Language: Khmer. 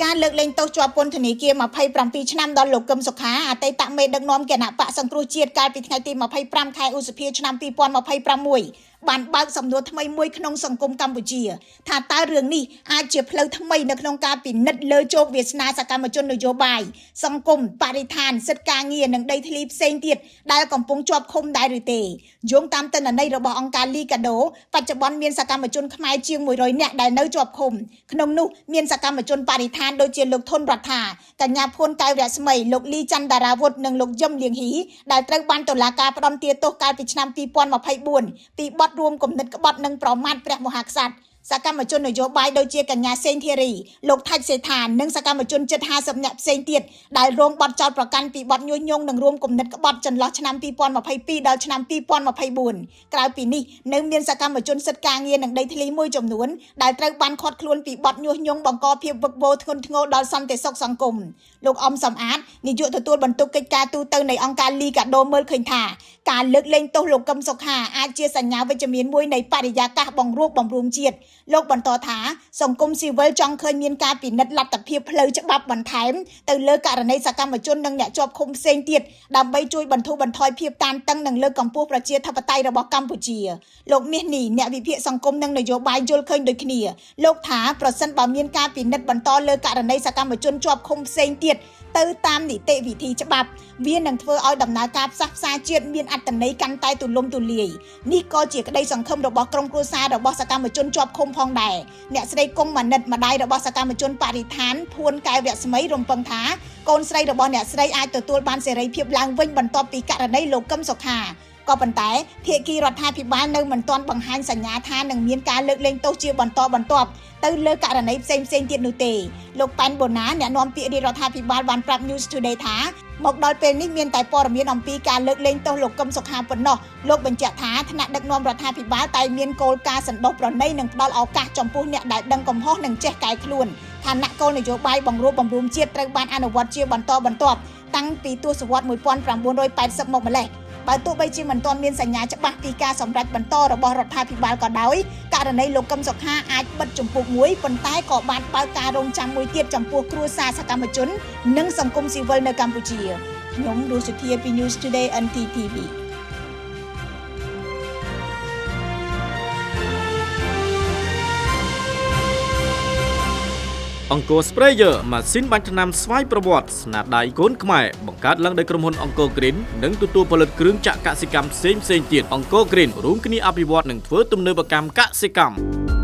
ការលើកលែងទោសជាប់ពន្ធនាគារ27ឆ្នាំដល់លោកកឹមសុខាអតីតមេដឹកនាំគណបក្សសង្គ្រោះជាតិកាលពីថ្ងៃទី25ខែឧសភាឆ្នាំ2026បានបើកសំណួរថ្មីមួយក្នុងសង្គមកម្ពុជាថាតើរឿងនេះអាចជាផ្លូវថ្មីនៅក្នុងការពិនិត្យលើជោគវាសនាសកម្មជននយោបាយសង្គមបរិស្ថានសិទ្ធិការងារនិងដីធ្លីផ្សេងទៀតដែលកំពុងជាប់ឃុំដែរឬទេយោងតាមទិន្នន័យរបស់អង្គការលីកាដូបច្ចុប្បន្នមានសកម្មជនខ្មែរជាង100នាក់ដែលនៅជាប់ឃុំក្នុងនោះមានសកម្មជនបរិស្ថានដូចជាលោកធុនរដ្ឋាកញ្ញាភួនកែវរស្មីលោកលីច័ន្ទដារាវុធនិងលោកយឹមលៀងហ៊ីដែលត្រូវបានតុលាការផ្តន្ទាទោសកាលពីឆ្នាំ2024ពីបទរួមគំនិតក្បត់និងប្រមាថព្រះមហាក្សត្រសកម្មជននយោបាយដូចជាកញ្ញាសេងធីរីលោកថាច់សេដ្ឋានិងសកម្មជនជិត50នាក់ផ្សេងទៀតដែលរងបទចោទប្រកាន់ពីបទញុះញង់និងរួមគំនិតក្បត់ចន្លោះឆ្នាំ2022ដល់ឆ្នាំ2024ក្រៅពីនេះនៅមានសកម្មជនសិទ្ធិការងារនិងដីធ្លីមួយចំនួនដែលត្រូវបានឃាត់ខ្លួនពីបទញុះញង់បង្កភាពវឹកវរធ្ងន់ធ្ងរដល់សន្តិសុខសង្គមលោកអំសំអាតនាយកទទួលបន្ទុកកិច្ចការទូតនៃអង្គការលីកាដូមើលឃើញថាការលើកលែងទោសលោកកឹមសុខាអាចជាសញ្ញាវិជ្ជមានមួយនៃបរិយាកាសបង្រួបបង្រួមជាតិលោកបន្តថាសង្គមស៊ីវិលចង់ឃើញមានការពិនិត្យលទ្ធភាពផ្លូវច្បាប់បន្ថែមទៅលើករណីសកម្មជននិងអ្នកជាប់ឃុំផ្សេងទៀតដើម្បីជួយបន្ធូរបន្ថយភាពតានតឹងនិងលើកកម្ពស់ប្រជាធិបតេយ្យរបស់កម្ពុជាលោកមាសនេះអ្នកវិភាគសង្គមនិងនយោបាយយល់ឃើញដូចគ្នាលោកថាប្រសិនបើមានការពិនិត្យបន្តលើករណីសកម្មជនជាប់ឃុំផ្សេងទៀតទៅតាមនីតិវិធីច្បាប់វានឹងធ្វើឲ្យដំណើរការផ្សះផ្សាជាតិមានអត្ថន័យកាន់តែទូលំទូលាយនេះក៏ជាក្តីសង្ឃឹមរបស់ក្រុមគ្រួសាររបស់សកម្មជនជាប់ឃុំផងដែរអ្នកស្រីគង់ម៉ានិតម្ដាយរបស់សកម្មជនបរិស្ថានភួនកែវរស្មីរំពឹងថាកូនស្រីរបស់អ្នកស្រីអាចទទួលបានសេរីភាពឡើងវិញបន្ទាប់ពីករណីលោកកឹមសុខាក៏ប៉ុន្តែភាគីរដ្ឋាភិបាលនៅមិនទាន់បង្ហាញសញ្ញាថានឹងមានការលើកលែងទោសជាបន្តបន្ទាប់ទៅលើករណីផ្សេងៗទៀតនោះទេលោកប៉ែនបូណាអ្នកនាំពាក្យរាជរដ្ឋាភិបាលបានប្រាប់ News Today ថាមកដល់ពេលនេះមានតែព័ត៌មានអំពីការលើកលែងទោសលោកកឹមសុខាប៉ុណ្ណោះលោកបញ្ជាក់ថាថ្នាក់ដឹកនាំរដ្ឋាភិបាលតែមានគោលការណ៍សន្តោសប្រណីនិងផ្ដល់ឱកាសចំពោះអ្នកដែលដឹងកំហុសនិងចេះកែខ្លួនឋានៈគោលនយោបាយបង្រួបបង្រួមជាតិត្រូវបានអនុវត្តជាបន្តបន្ទាប់តាំងពីទសវត្សរ៍1980មកម្លេះបើទោះបីជាមិនទាន់មានសញ្ញាច្បាស់ពីការសម្រេចបន្តរបស់រដ្ឋាភិបាលក៏ដោយករណីលោកកឹមសុខាអាចបិទជំពូកមួយប៉ុន្តែក៏បានបើកការរងចាំមួយទៀតចំពោះគ្រួសារសកម្មជននិងសង្គមស៊ីវិលនៅកម្ពុជាខ្ញុំរស់សុធាពី News Today NTTV។ អង្គរ Sprayer ម៉ាស៊ីនបាញ់ថ្នាំស្វ័យប្រវត្តិស្នាដៃកូនខ្មែរបង្កើតឡើងដោយក្រុមហ៊ុនអង្គរ Green និងទទួលផលិតគ្រឿងចក្រកសិកម្មផ្សេងផ្សេងទៀតអង្គរ Green រួមគ្នាអភិវឌ្ឍនិងធ្វើទំនើបកម្មកសិកម្ម។